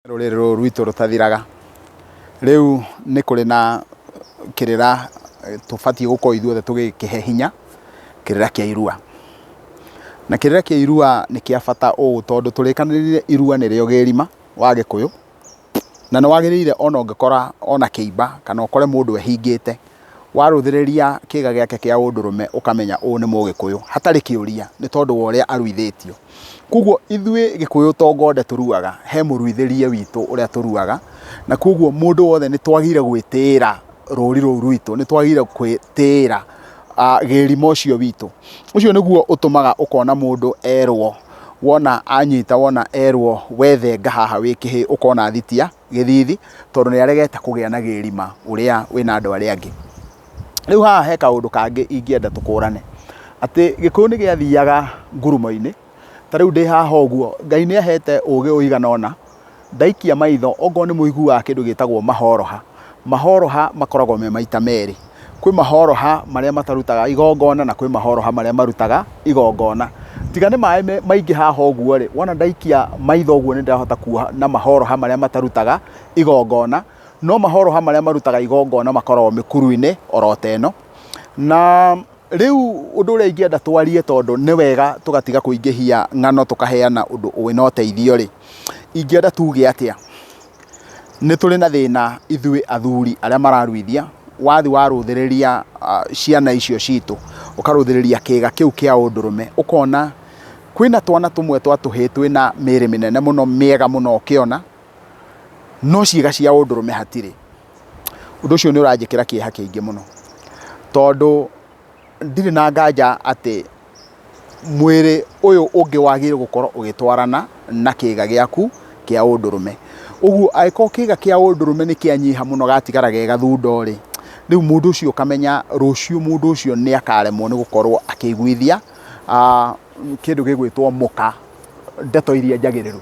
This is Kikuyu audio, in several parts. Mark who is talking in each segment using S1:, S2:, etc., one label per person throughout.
S1: Rũrĩrĩ rũrũ rwitũ rũtathiraga. Rĩu nĩ kũrĩ na kĩrĩra tũbatiĩ gũkorwo ithuothe tũgĩkĩhe hinya, kĩrĩra kĩa irua. Na kĩrĩra kĩa irua nĩ kĩa bata ũũ tondũ tũrĩkanĩrĩire irua nĩrĩo gĩrima wa Gĩkũyũ, na nĩ wagĩrĩire ona ũngĩkora ona kĩimba kana ũkore mũndũ ehingĩte, warũthĩrĩria kĩga gĩake kĩa ũndũrũme ũkamenya ũyũ nĩ Mũgĩkũyũ hatarĩ kĩũria nĩ tondũ wa ũrĩa aruithĩtio. Koguo ithuĩ Gĩkũyũ to ngonde tũruaga, he mũruithĩrie witũ ũrĩa tũruaga, na koguo mũndũ wothe nĩ twagĩrĩire gwĩtĩĩra rũri rũu rwitũ, nĩ twagĩrĩire gwĩtĩĩra gĩrima ũcio witũ. Ũcio nĩguo ũtũmaga ũkona mũndũ erwo, wona anyita wona erwo we thenga haha wĩ kĩhĩĩ ũkona athitia gĩthithi, tondũ nĩ aregete kũgĩa na gĩrima ũrĩa wĩna andũ arĩa angĩ. Rĩu haha he kaũndũ kangĩ ingĩenda tũkũrane, atĩ Gĩkũyũ nĩ gĩathiaga ngurumo-inĩ, ta rĩu ndĩ haha ũguo, Ngai nĩ ahete ũgĩ ũigana ũna, ndaikia maitho okorwo nĩ mũiguaga kĩndũ gĩtagwo mahoroha, mahoroha makoragwo me maita merĩ, kwĩ mahoroha marĩa matarutaga igongona na kwĩ mahoroha marĩa marutaga igongona. Tiga nĩ maĩ maingĩ haha ũguo rĩ, wona ndaikia maitho ũguo nĩ ndĩrahota kuona mahoroha marĩa matarutaga igongona. No mahoroha marĩa marutaga igongona makoragwo mĩkuru-inĩ oro ta ĩno. Na rĩu ũndũ ũrĩa ingĩenda twarie tondũ nĩ wega tũgatiga kũingĩhia ng'ano tũkaheana ũndũ wĩna ũteithio rĩ, ingĩenda tuge atĩa? Nĩ tũrĩ na thĩna ithuĩ athuri arĩa mararuithia, wathiĩ warũthĩrĩria ciana icio citũ, ũkarũthĩrĩria kĩga kĩu kĩa ũndũrũme, ũkona kwĩna twana tũmwe twa tũhĩĩ twĩna mĩrĩ mĩnene mũno mĩega mũno ũkĩona, no ciĩga cia ũndũrũme hatirĩ. Ũndũ ũcio nĩ ũranjĩkĩra kĩeha kĩingĩ mũno, tondũ ndirĩ na nganja atĩ mwĩrĩ ũyũ ũngĩ wagĩrĩire gũkorwo ũgĩtwarana na kĩga gĩaku kĩa ũndũrũme. Ũguo angĩkorwo kĩga kĩa ũndũrũme nĩ kĩanyiha mũno gatigara ge gathundo rĩ, rĩu mũndũ ũcio ũkamenya rũciũ mũndũ ũcio nĩ akaremwo nĩ gũkorwo akĩiguithia kĩndũ gĩgwĩtwo mũka. Ndeto iria njagĩrĩru.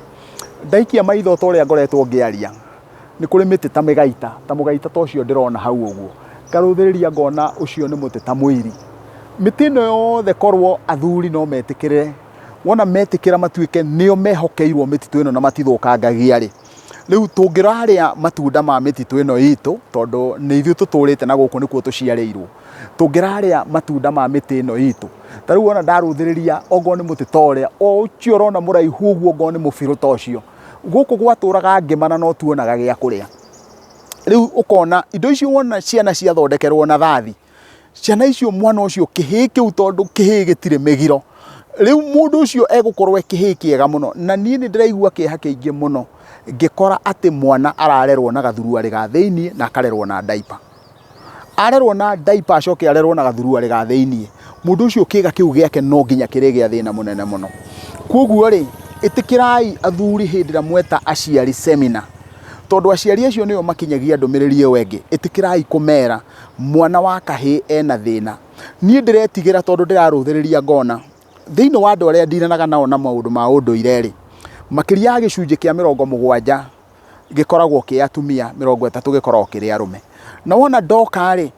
S1: Ndaikia maitho ta ũrĩa ngoretwo ngĩaria, nĩ kũrĩ mĩtĩ ta mĩgaita, ta mũgaita ta ũcio ndĩrona hau ũguo, ngarũthĩrĩria ngona ũcio nĩ mũtĩ ta mũiri. Mĩtĩ ĩno yothe korwo athuri no metĩkĩre, wona metĩkĩra matuĩke nĩo mehokeirwo mĩtitũ ĩno na matithũkangagia rĩ, rĩu tũngĩrarĩa matunda ma mĩtitũ ĩno itũ, tondũ nĩ ithuĩ tũtũrĩte na gũkũ nĩkuo tũciarĩirwo. Tũngĩrarĩa matunda ma mĩtĩ ĩno itũ, ta rĩu wona ndarũthĩrĩria okorwo nĩ mũtĩ ta ũrĩa, o ũcio ũrona mũraihu ũguo okorwo nĩ mũbirũ ta ũcio, gũkũ gwatũraga ngĩma na no tuonaga gĩa kũrĩa. Rĩu ũkona indo icio wona ciana ciathondekerwo na thathi, ciana icio mwana ũcio kĩhĩĩ kĩu tondũ kĩhĩĩ gĩtirĩ mĩgiro, rĩu mũndũ ũcio egũkorwo e kĩhĩĩ kĩega mũno. Na niĩ nĩ ndĩraigua kĩeha kĩingĩ mũno ngĩkora atĩ mwana ararerwo na gathuruarĩ ga thĩiniĩ na akarerwo na diaper. Arerwo na diaper acoke arerwo na gathuruarĩ ga thĩiniĩ, mũndũ ũcio kĩga kĩu gĩake no nginya kĩrĩgĩa thĩna mũnene mũno. Koguo rĩ, ĩtĩkĩrai athuri hĩndĩ ĩrĩa mweta aciari seminar, tondũ aciari acio nĩo makinyagia ndũmĩrĩri ĩyo ĩngĩ, ĩtĩkĩrai kũmera mwana wa kahĩĩ ena thĩna. Niĩ ndĩretigĩra tondũ ndĩrarũthĩrĩria ngona thĩinĩ wa andũ arĩa ndiranaga nao na maũndũ ma ũndũire rĩ, makĩria ya gĩcunjĩ kĩa 70 gĩkoragwo kĩ atumia, 30 gĩkoragwo kĩrĩ arũme. Na wona ndoka rĩ,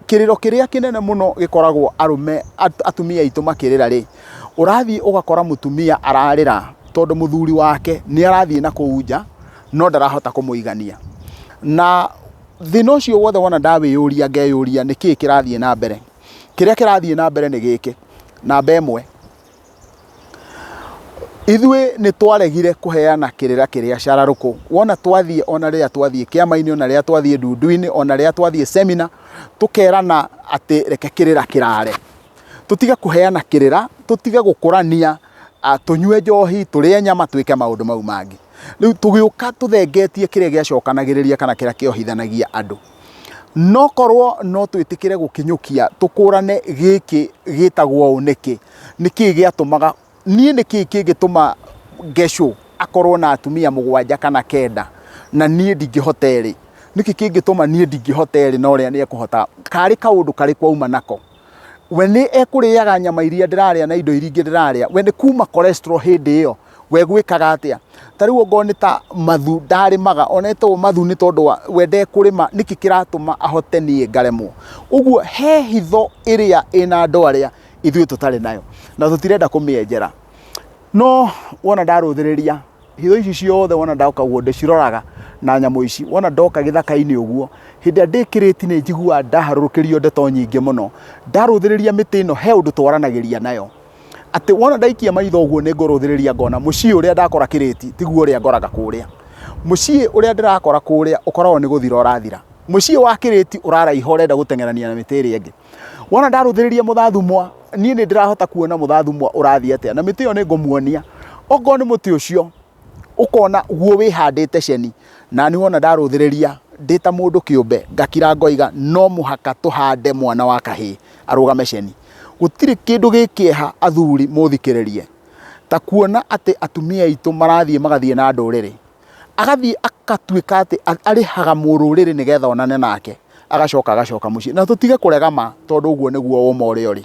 S1: kĩrĩro kĩrĩa kĩnene mũno gĩkoragwo arũme, atumia aitũ makĩrĩra rĩ, ũrathiĩ ũgakora mũtumia ararĩra tondũ mũthuri wake nĩ arathiĩ na kũu nja no ndarahota kũmũigania. Na thĩna ũcio wothe wona ndawĩyũria ngeyũria nĩkĩĩ kĩrathiĩ na mbere. Kĩrĩa kĩrathiĩ na mbere nĩ gĩkĩ, namba ĩmwe, Ithuĩ nĩ twaregire kũheana kĩrĩra kĩrĩa cararũkũ. Wona twathiĩ ona rĩrĩa twathiĩ kĩama-inĩ, ona rĩrĩa twathiĩ ndundu-inĩ, ona rĩrĩa twathiĩ seminar, tũkerana atĩ reke kĩrĩra kĩrare. Tũtige kũheana kĩrĩra, tũtige gũkũrania, tũnyue njohi, tũrĩe nyama, twĩke maũndũ mau mangĩ. Rĩu tũgĩũka tũthengetie kĩrĩa gĩacokanagĩrĩria kana kĩrĩa kĩohithanagia andũ. No korwo no twĩtĩkĩre gũkinyũkia tũkũrane gĩkĩ gĩtagwo ũũ nĩkĩ, nĩkĩ gĩatũmaga, niĩ nĩkĩ kĩngĩtũma Ngecũ akorwo na atumia mũgwanja kana kenda na niĩ ndingĩhota erĩ? Nĩkĩ kĩngĩtũma niĩ ndingĩhota erĩ na ũrĩa nĩ ekũhota? Karĩ kaũndũ karĩkũ auma nako? We nĩ ekũrĩaga nyama iria ndĩrarĩa na indo iria ingĩ ndĩrarĩa? We nĩ kuma cholesterol hĩndĩ ĩyo? We gwĩkaga atĩa? Ta rĩu okorwo nĩ ta mathu ndarĩmaga, ona etagwo mathu nĩ tondũ wa we ndekũrĩma, nĩkĩ kĩratũma ahote niĩ ngaremwo? Ũguo he hitho ĩrĩa ĩna andũ arĩa ithuĩ tũtarĩ nayo na tũtirenda kũmĩenjera. No wona ndarũthĩrĩria Hitho ici ciothe wona ndoka ũguo ndĩciroraga na nyamũ ici. Wona ndoka gĩthaka-inĩ ũguo, hĩndĩ ĩrĩa ndĩ kĩrĩti nĩ njiguaga ndaharũrũkĩrio ndeto nyingĩ mũno. Ndarũthĩrĩria mĩtĩ ĩno he ũndũ twaranagĩria nayo. Atĩ wona ndaikia maitho ũguo nĩ ngũrũthĩrĩria ngona mũciĩ ũrĩa ndakora kĩrĩti tiguo ũrĩa ngoraga kũrĩa. Mũciĩ ũrĩa ndĩrakora kũrĩa ũkoragwo nĩ gũthira ũrathira. Mũciĩ wa kĩrĩti ũraraiha ũrenda gũteng'erania na mĩtĩ ĩrĩa ĩngĩ. Wona ndarũthĩrĩria mũthathumwa, niĩ nĩ ndĩrahota kuona mũthathumwa ũrathiĩ atĩa, na mĩtĩ ĩyo nĩ ngũmuonia. Okorwo nĩ mũtĩ ũcio, ũkona guo wĩhandĩte ceni, na niĩ wona ndarũthĩrĩria ndĩ ta mũndũ kĩũmbe, ngakira ngoiga no mũhaka tũhande mwana wa kahĩĩ arũgame ceni. Gũtirĩ kĩndũ gĩ kĩeha athuri mũthikĩrĩrie, ta kuona atĩ atumia aitũ marathiĩ magathiĩ na ndũrĩrĩ. Agathiĩ agatuĩka atĩ arĩhaga mũrũrĩrĩ nĩgetha onane nake, agacoka agacoka mũciĩ. Na tũtige kũrega ma tondũ ũguo nĩguo ũma ũrĩa ũrĩ.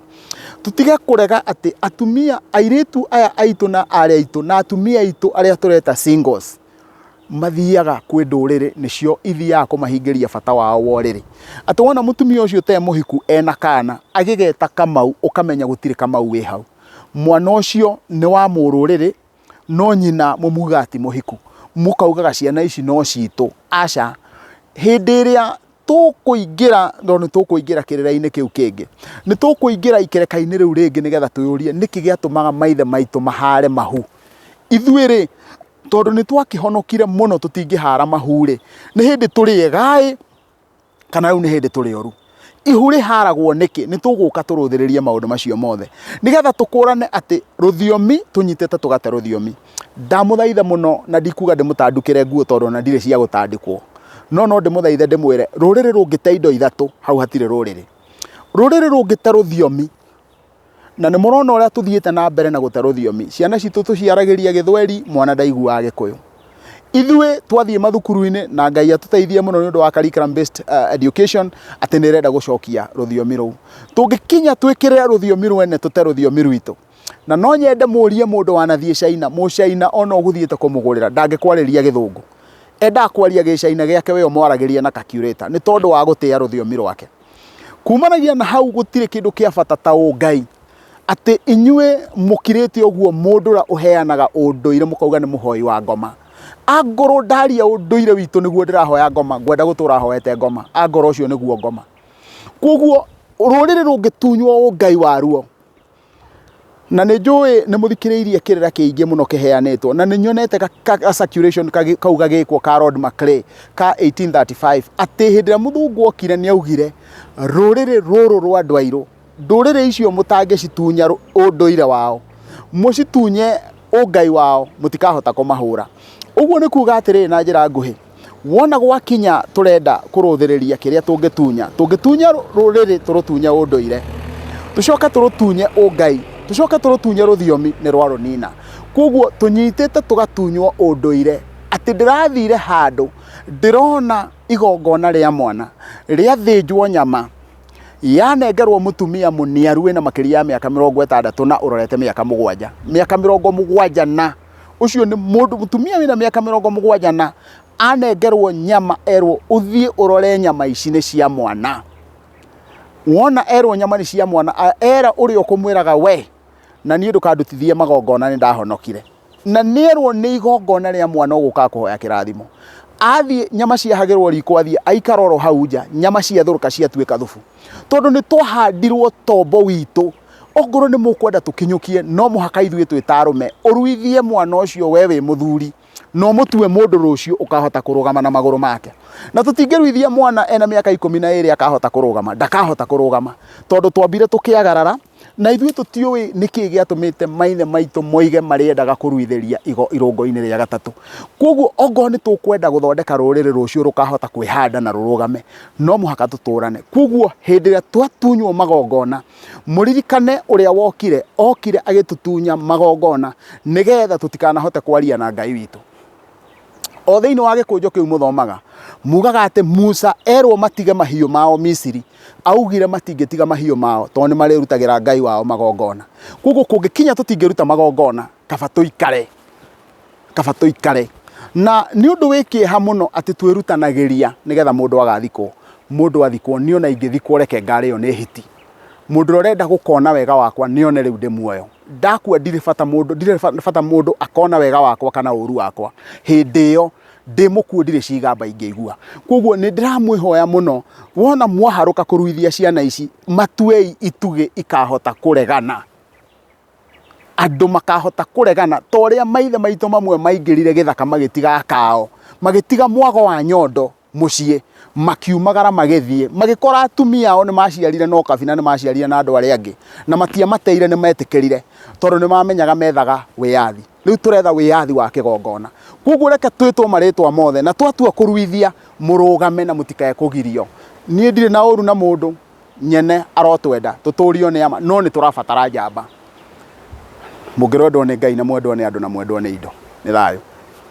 S1: Tũtige kũrega atĩ atumia, airĩtu aya aitũ na arĩ aitũ na atumia aitũ arĩa tũreta singles, mathiaga kwĩ ndũrĩrĩ nĩcio ithiaga kũmahingĩria bata wao wa ũrĩrĩ. Atĩ wona mũtumia ũcio ũtarĩ mũhiku ena kana, agĩgeta Kamau ũkamenya gũtirĩ Kamau wĩ hau. Mwana ũcio nĩ wa mũrũrĩrĩ no nyina mũmugaga ti mũhiku, mũkaugaga ciana ici no citũ, aca. Hĩndĩ ĩrĩa tũkũingĩra, tondũ nĩ tũkũingĩra kĩrĩra-inĩ kĩu kĩngĩ, nĩ tũkũingĩra ikereka-inĩ rĩu rĩngĩ nĩgetha twĩyũrie nĩkĩ gĩatũmaga maithe maitũ mahare mahu. Ithuĩ rĩ, tondũ nĩ twakĩhonokire mũno tũtingĩhara mahu rĩ, nĩ hĩndĩ tũrĩ ega ĩ, kana rĩu nĩ hĩndĩ tũrĩ oru? Ihu rĩharagwo nĩkĩ? Nĩ tũgũka tũrũthĩrĩrie maũndũ macio mothe nĩgetha tũkũrane atĩ rũthiomi tũnyitĩte tũgate rũthiomi. Ndamũthaitha mũno na ndikuga ndĩmũtandukĩre nguo tondũ ona ndirĩ cia gũtandĩkwo, no no ndĩmũthaithe ndĩmwĩre rũrĩrĩ rũngĩte indo ithatũ hau hatirĩ rũrĩrĩ. Rũrĩrĩ rũngĩte rũthiomi, na nĩ mũrona ũrĩa tũthiĩte na mbere na gũte rũthiomi. Ciana citũ tũciaragĩria gĩthweri, mwana ndaiguaga gĩkũyũ. Ithuĩ twathiĩ mathukuru-inĩ na Ngai atũteithie mũno nĩ ũndũ wa curriculum based education atĩ nĩ ĩrenda gũcokia rũthiomi rũu. Tũngĩkinya twĩkĩrĩre rũthiomi rwene tũte rũthiomi rwitũ. Na no nyende mũrie mũndũ wanathiĩ China, mũchaina ona ũgũthiĩte kũmũgũrĩra ndangĩkwarĩria gĩthũngũ. Endaga kwaria gĩchaina gĩake we ũmwaragĩria na calculator nĩ tondũ wa gũtĩa rũthiomi rwake. Kumanagia na hau gũtirĩ kĩndũ kĩa bata ta ũngai. Atĩ inyuĩ mũkirĩte ũguo mũndũ ũrĩa ũheanaga ũndũire mũkauga nĩ mũhoi wa ngoma. Angorwo ndaria ũndũire witũ nĩguo ndĩrahoya ngoma, ngwenda gũtũra hoete ngoma, angorwo ũcio nĩguo ngoma. Koguo rũrĩrĩ rũngĩtunywo ũngai waruo, na nĩ njũĩ nĩ mũthikĩrĩirie kĩrĩra kĩingĩ mũno kĩheanĩtwo, na nĩ nyonete ga circulation kau gagĩkwo ka Lord Maclay ka 1835, atĩ hĩndĩ ĩrĩa mũthũngũ okire nĩ augire rũrĩrĩ rũrũ rwa andũ airũ, ndũrĩrĩ icio mũtangĩcitunya ũndũire wao, mũcitunye ũngai wao, mũtikahota kũmahũra. Ũguo nĩ kuga atĩrĩrĩ na njĩra nguhĩ, wona gwakinya tũrenda kũrũthĩrĩria kĩrĩa tũngĩtunya, tũngĩtunya rũrĩrĩ tũrũtunye ũndũire, tũcoke tũrũtunye ũngai, tũcoke tũrũtunye rũthiomi, nĩ rwarũnina. Koguo tũnyitĩte tũgatunywo ũndũire, atĩ ndĩrathire handũ ndĩrona igongona rĩa mwana rĩathĩnjwo nyama, yanengerwo mũtumia mũniaru wĩna makĩria ya mĩaka 60 na ũrorete mĩaka 7, mĩaka 70 na ũcio nĩ mũndũ mũtumia wĩna mĩaka 70 na anengerwo nyama erwo ũthiĩ ũrore nyama ici nĩ cia mwana. Wona erwo nyama nĩ cia mwana, era ũrĩa ũkũmwĩraga we na niĩ ndũkandutithie magongona nĩ ndahonokire. Na nĩerwo nĩ igongona rĩa mwana ũgũkaga kũhoya kĩrathimo. Athiĩ nyama ciahagĩrwo riko athiĩ aikara oro hau nja, nyama ciathũrũka ciatuĩka thubu. Tondũ nĩ twahandirwo tombo witũ, ongorwo nĩ mũkwenda tũkinyũkie no mũhaka ithuĩ twĩ ta arũme ũruithie mwana ũcio we wĩ mũthuri na ũmũtue mũndũ rũciũ ũkahota kũrũgama na magũrũ make. Na tũtingĩruithia mwana ena mĩaka 12 akahota kũrũgama, ndakahota kũrũgama tondũ twambire tũkĩagarara. Na ithuĩ tũtiũĩ nĩkĩ gĩatũmĩte maithe maitũ moige marĩendaga kũruithĩria irũngo-inĩ rĩa gatatũ. Koguo ongorwo nĩ tũkwenda gũthondeka rũrĩrĩ rũciũ rũkahota kwĩhanda na rũrũgame, no mũhaka tũtũrane. Koguo hĩndĩ ĩrĩa twatunywo magongona, mũririkane ũrĩa wokire, okire agĩtũtunya magongona nĩgetha tũtikanahote kwaria na Ngai witũ. O thĩinĩ wa gĩkũnjo kĩu mũthomaga, mugaga atĩ Musa erwo matige mahiũ mao Misiri, augire matingĩtiga mahiũ mao tondũ nĩ marĩrutagĩra Ngai wao magongona. Koguo kũngĩkinya tũtingĩruta magongona, kaba tũikare, kaba tũikare. Na nĩ ũndũ wĩ kĩeha mũno atĩ twĩrutanagĩria nĩgetha mũndũ agathikwo. Mũndũ athikwo, niĩ ona ingĩthikwo reke ngarĩo nĩ hiti. Mũndũ ũrĩa ũrenda gũkona wega wakwa nĩ one rĩu ndĩ muoyo. Ndakua ndirĩ bata mũndũ, ndirĩ bata mũndũ akona wega wakwa kana ũru wakwa. Hĩndĩ ĩyo ndĩ mũkuũ ndirĩ cigamba ingĩigua. Koguo nĩ ndĩramwĩhoya mũno, wona mwaharũka kũruithia ciana ici, matuei itugĩ ikahota kũregana. Andũ makahota kũregana ta ũrĩa maithe maitũ mamwe maingĩrire gĩthaka magĩtiga akao, magĩtiga mwago wa nyondo mũciĩ, makiumagara magĩthiĩ, magĩkora atumia ao nĩ maciarire na ũkabi na nĩ maciarire na andũ arĩa angĩ, na matiamateire nĩ metĩkĩrire, tondũ nĩ mamenyaga methaga wĩyathi. Rĩu tũretha wĩyathi wa kĩgongona. Koguo reke twĩtwo marĩtwa mothe, na twatua kũruithia, mũrũgame na mũtikae kũgirio. Niĩ ndirĩ na ũru na mũndũ, nyene arotwenda, tũtũrio nĩ ama, no nĩ tũrabatara njamba. Mũngĩrwendwo nĩ Ngai na mwendwo nĩ andũ na mwendwo nĩ indo. Nĩ thayũ.